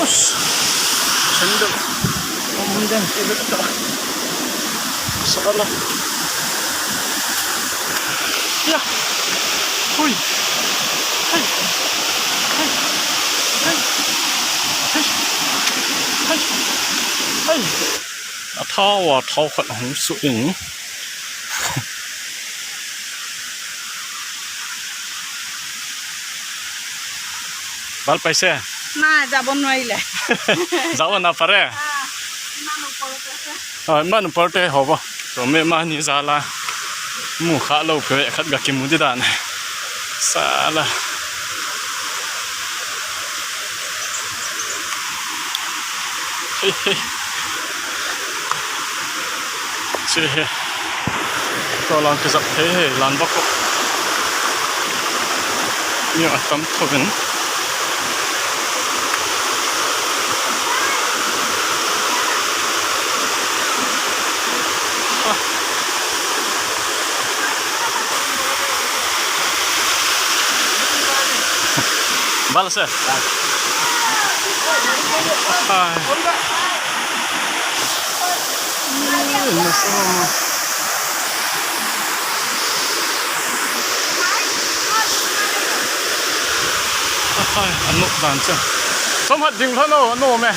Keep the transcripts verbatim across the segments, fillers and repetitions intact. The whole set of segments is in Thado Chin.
Sandal. Amun dan. Sala. Ya. Hui. Hai. Hai. Hai. Hai. Hai. Hai. Athao, athao khat hung su in. Bal paise? Na, jabon noile. Jabon na pare? Ah, manu porte se. Ah, manu porte hobo. To me mani jala. Mu kha lo pe khat ga kimu di dan. Sala. Hey, hey. Che he. Ko lang ke jap he he, lan bak ko. Ni a tam tho ben. Ah. Bal se. Ai. Ai, anuk dan se. Som hat ding lho no, no me.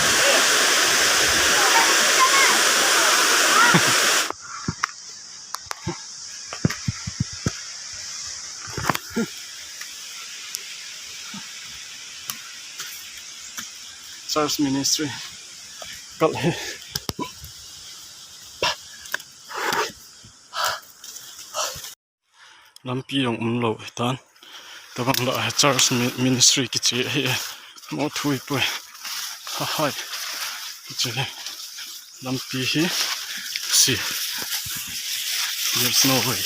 Church ministry. Kal he. Lampi jong um lou tan. Tabang la church mi-, ministry kiche hi. Mo thui poi. Ha hai. Kiche. Lampi hi. See. There's no way.